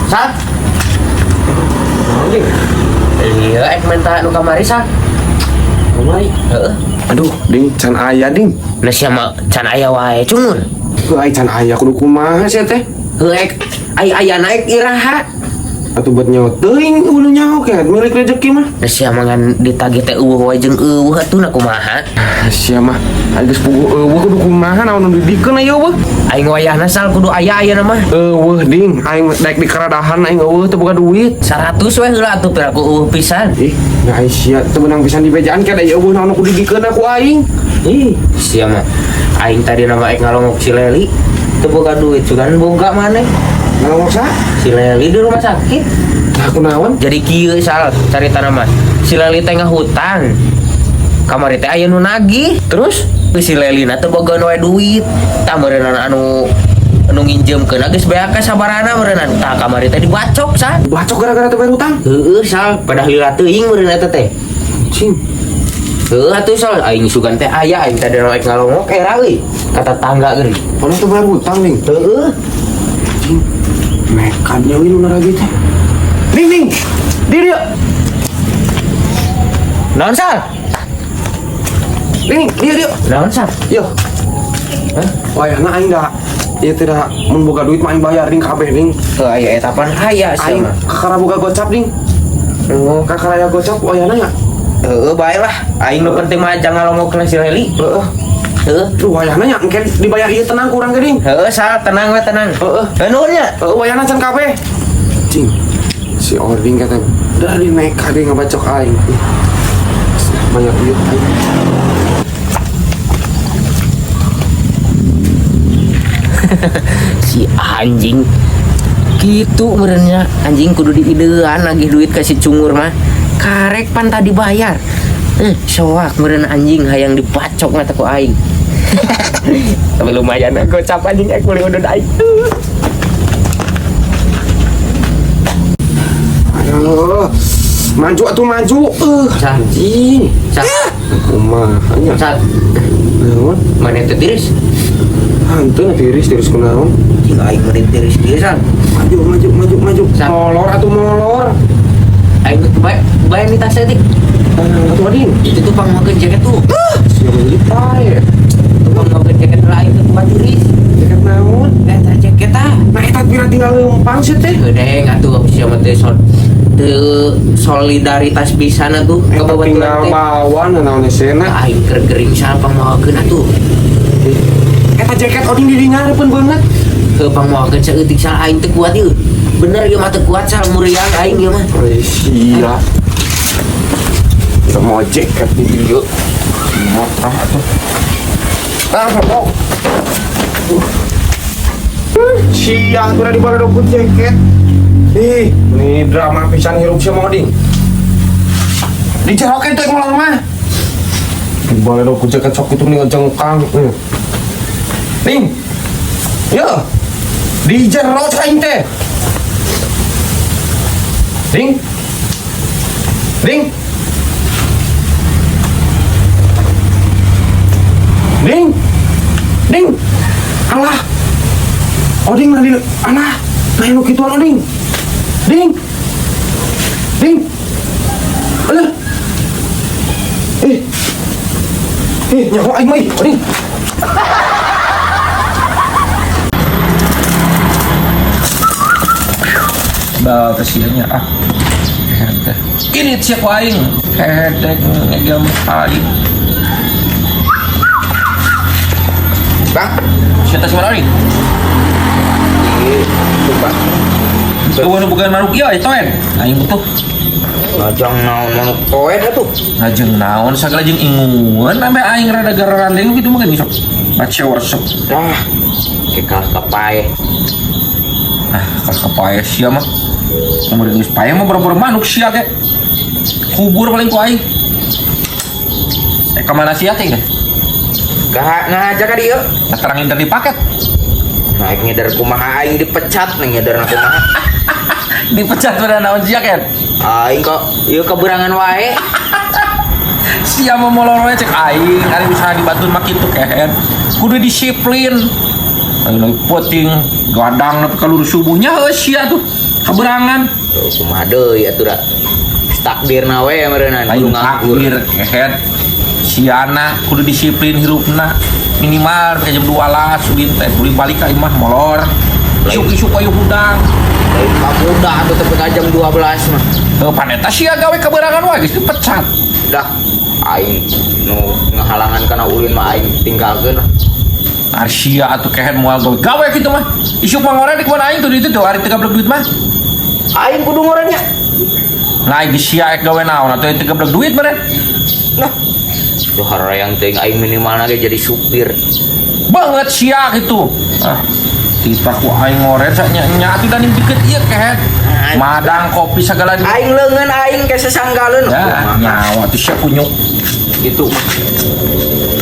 Sal. Naon, Ding? Iya, ek minta nu kamari, Sal. Kamari. Heeh. Aduh, Ding, can aya, Ding. Nah sia mah can aya wae cungur. Heuh, ai can aya kudu kumaha sia teh? Heuh ek ai aya naik iraha. Atuh buat nyawa teuing kudu nyaho ke milik rezeki mah. Nah sia mah ngan ditagih teh eueuh wae jeung eueuh atuh na kumaha. Ah, sia mah ai geus puguh eueuh kudu kumaha naon nu didikeun aya eueuh. Aing wayahna Sal kudu aya ayeuna mah. Eueuh, Ding, aing daek di keradahan aing eueuh teu boga duit. 100 we heula atuh piraku eueuh pisan. Ih, nah ai sia teu meunang pisan dibejaan ke da eueuh naon nu kudu didikeun ku aing. Ih, sia mah aing tadi nama ek ngalongok si Leli teu boga duit sugan boga maneh. Ngalongok saha? Si Leli di rumah sakit. Nah, kunaon? Jadi kieu Sal carita mah. Si Leli teh ngahutang. Kamari teh aya nu nagih. Terus? Si Leli na teu boga wae duit. Tah meureunana anu anu nginjemkeun geus beak ka sabarana meureunana. Tah kamari teh dibacok Sal. Bacok gara-gara teu bayar hutang. Heueuh Sal, padahal lila teuing meureun eta teh. Cing. Heueuh atuh Sal, aing sugan teh aya aing teh rek ngalongok era euy. Ka tetangga geuning. Padahal teu bayar hutang, Ding. Heueuh. Cing. Nekat nyawa nu naragi teh. Ding, Ding. Di dieu. Naon Sal? Ding, dieu dieu. Naon Sal? Yo. Hah? Wayahna aing da ieu teh da mun boga duit mah aing bayar ding kabeh ding. Heuh aya eta pan aya sia Aing mah. kakara boga gocap ding. Oh, Kakara aya gocap wayahna nya. heueuh bae lah. Aing nu penting mah jangan ngalongok si Leli. Heeh. Heueuh. Duh wayahna nya engke dibayar ieu tenang kurang ge ding. Heueuh Sal, tenang we tenang. Heeh. Heuh nuhun nya. Heeh wayahna can kabeh. Cing. Si Ording kata dari nekat dia ngabacok aing. Ih. Bayar duit aing. Si anjing gitu merenya anjing kudu diidean nagih duit ka si cungur mah karek pan tadi bayar soak meren anjing hayang dibacok mata ku aing. Tapi lumayan gocap anjing aku beli udud aing. Aduh. Maju atuh maju. Sal. Anjing. Sal. Kumaha nya? Sal, Naon? mana teh tiris? Hantu tiris tiris kunaon? Anjing aing meni tiris kieu Sal. Maju maju maju maju. Sal. Molor atuh molor. Aing tuh bae bae di tasnya tik. Atuh ading. Itu tuh pangmakeun jaket tuh. Siapa jadi pae? Tuh pangmakeun jaket lah aing teu kuat tiris. Jaket naon? Eta jaket ah. Nah eta pira tinggal lempang sih teh. Gedeng atuh sia mah teh teu solidaritas pisan atuh ka Eta babaturan tinggal teh. bawa naon esena. Aing keur gering sal pangmawakeun atuh. Eta jaket oding di ngareupun banget. Heuh pangmawakeun saeutik sal aing teu kuat ieu. Bener ieu mah teu kuat sal muriang aing ieu mah. Oi sia. Kita mau jaket di dieu. Motor atuh. Ah, kok. Sia tuh di bawah dompet jaket. Ih, ini drama pisan hirup sia mau ding. Dicerokin teh molor mah. Di bawah dompet jaket sok itu mendingan cengkang. Ding. Yo. Dijerok aing teh. Ding. Ding. Ding. Ding. Alah. Oding lah di alah. Nah, nu kituan oding. Ding. Ding. Alah. Eh. Eh, nyaho aing mah ih, oding. Bah, kesiannya ah. Ini siapa aing? Hedek ngegam aing. Bang. Siapa sih mana nih? Lupa. Eueuh nu bukan manuk ieu toen. Aing butuh. Ngajang naon manuk toed atuh. Ngajeng naon sagala jeung ingueun sampe aing rada garandeng kitu mah geuning sok. Baca sok. Ah, ke kalah kapae. Ah, kalah kapae sia mah. Nomor geus pae mah boro-boro manuk sia ge. Kubur paling ku aing. Ka mana sia teh? Gak ngajak ka dieu. Nah, terang ngider di paket. Naik ngider kumaha aing dipecat nih ngider kumaha. Dipecat pada naon sia ken? Aing kok ieu keberangan wae. Sia mah molor wae cek aing, ari usaha dibantuin mah kitu kehen. Kudu disiplin. Aing lagi poting, gadang nepi ka lurus subuhnya heuh sia tuh. Kaberangan. Tuh, kumaha deui atuh da. Takdirna we meureunnan Lain kudu nganggur. takdir kehed. Siana kudu disiplin hirupna. Minimal ke jam 12 ulin teh ulin balik ka imah molor. Isuk-isuk ayo hudang. Lain pamuda atuh tepi ka jam 12 mah. Heuh paneta sia gawe kaberangan wae geus dipecat. Dah aing nu ngahalangan kana ulin mah aing tinggalkeun lah. Arsia atuh kehed moal gawe gawe kitu mah. Isuk mah ngore di kemana aing tuh di itu tuh hari 13 duit mah. Aing kudu ngorenya. Nah, geus sia ek gawe naon atuh 13 duit meureun. Nah, tuh harayang teuing aing minimal ge jadi supir. Banget sia gitu. Ah, titah ku aing ngoret nya nya atuh dan deket ieu kehed. Madang kopi segala di. Aing leungeun aing ke sesanggaleun. Ya, nyawa tuh sia kunyuk. Gitu mah.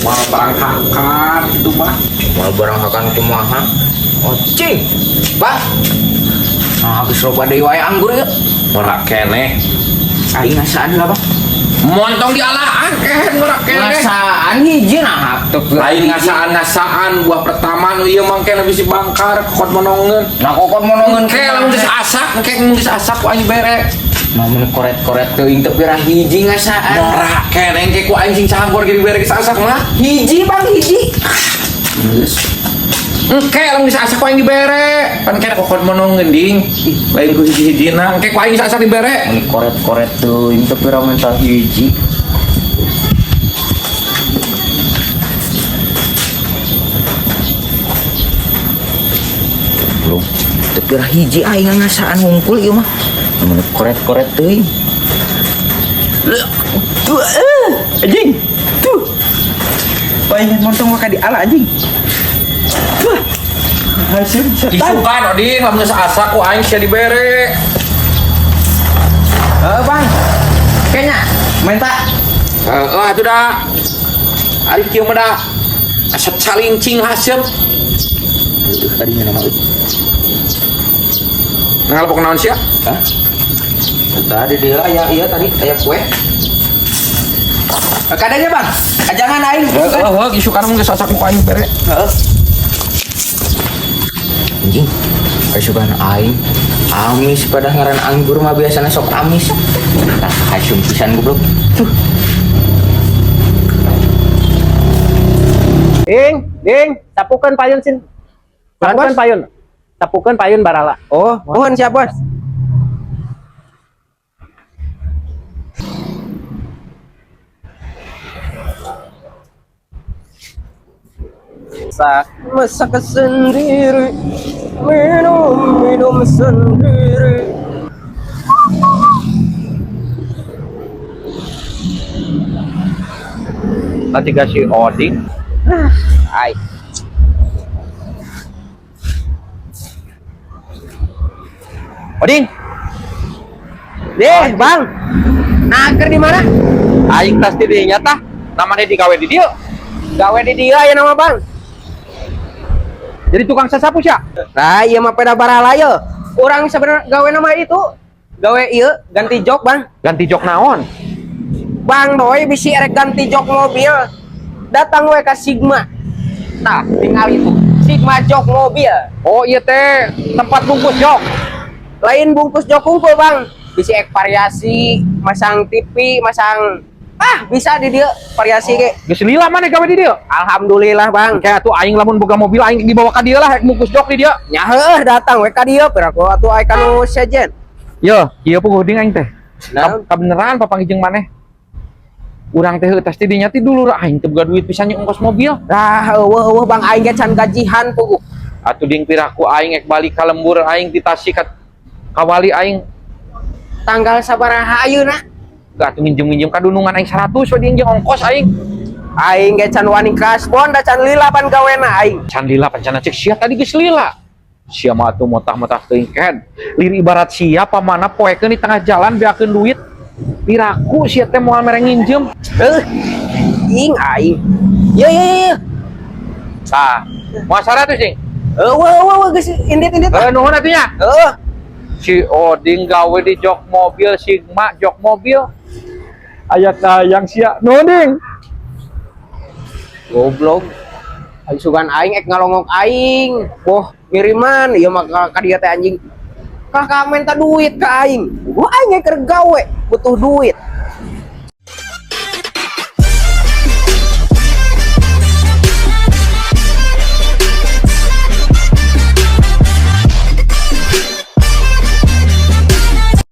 Moal barang hakan gitu mah. Moal barang hakan kumaha. Oh, cing. Bang. Nah, geus loba deui wae anggur ieu. Ngora keneh. Aing ngasaan lah, Bang. Montong di alaan kehed ngora keneh. Ngasaan hiji nah teu Lain ngasaan-ngasaan buah pertama nu ieu mangke bisi bangkar kokot monongeun. Nah, kokot monongeun Engke lamun geus asak, engke mun geus asak ku aing bere. Nah, mun koret-koret teuing teu pira hiji ngasaan. Ngora keneh engke ku aing sing canggor ge dibere geus asak mah. Hiji, Bang, hiji. Geus. Engke lamun geus asak ku aing dibere. Pan kene kokot monongeun ding. Lain ku hiji-hijina, engke ku aing geus asak dibere. Mun koret-koret teuing teu pira mental hiji. Belum. Teu pira hiji aing ngasaan hungkul ieu mah. Mun koret-koret teuing. Tuh, anjing. Tuh. Paingan montong mah ka di ala anjing. Tuh. Hasil setan. Isukan oding lamun geus asak ku aing sia dibere. Heeh, Bang. Kayaknya minta Heeh atuh da. Ari kieu mah da. Asa calincing haseup. Aduh, tadinya nama itu. Ngalepok naon sia? Hah? Tadi dia aya iya tadi aya kue. Kadanya Bang, jangan aing. Heeh, heeh, isukan mun geus asak ku aing bere. Heeh. Anjing, isukan aing amis pada ngaran anggur mah biasanya sok amis. Tah, hasum pisan goblok. Tuh. Ding, ding, sapukeun payun sin. Sapukeun payun. Sapukeun payun barala. Oh, mohon siap, Bos. Masak, masak sendiri. Minum, minum sendiri. Tadi kasih oding. Ai. Oding, Deh, Bang. Naker di mana? aing tas di dinya tah. Namanya digawe di dieu. Gawe di dia ya nama, Bang. Jadi tukang sasapu sia. Nah, iya mah peda barala ye. Urang sebenarnya gawe nama itu. Gawe ieu ganti jok, Bang. Ganti jok naon? Bang Doi bisi erek ganti jok mobil. Datang we ka Sigma. Tah, tinggal itu. Sigma jok mobil. Oh iya teh, tempat bungkus jok. Lain bungkus jok kumpul, Bang. Bisi ek variasi, masang TV, masang bisa di dia variasi ge. Geus lila maneh gawe di dieu. Alhamdulillah, Bang. Kayak atuh aing lamun boga mobil aing dibawa ka dieu lah bungkus jok di dieu. Nya heuh datang we ka dieu piraku atuh aya kanu sejen. Yo, ieu puguh ding aing teh. Naon? Kabeneran papanggih jeung maneh. Urang teh heuh tas ti dinya ti dulur aing teu boga duit pisan nya ongkos mobil. Lah eueuh eueuh Bang aing ge can gajihan puguh. Atuh ding piraku aing ek balik ka lembur aing ti Tasik ka kawali aing Tanggal sabaraha ayeuna? atuh nginjem-nginjem ka dunungan aing 100 we ding jeung ongkos aing. Aing ge can wani kasbon da can lila pan gawena aing. Can lila pancana cek sia tadi geus lila. Sia mah atuh motah-motah teuing ked. Lir ibarat sia pamana poekeun di tengah jalan beakeun duit. Piraku sia teh moal mere nginjem. Ing aing. Ye ye ye. Tah, moal 100 ding. Eueuh eueuh eueuh geus indit-indit. Heuh nuhun atuh nya. Heuh. Si Oding gawe di jok mobil Sigma jok mobil. Aya tayang sia. Nuhun ding. Goblok. Aing sugan aing ek ngalongok aing. Boh ngiriman ieu mah ka dieu teh anjing. Kakak minta duit ke aing. Gua aing ge keur gawe, butuh duit.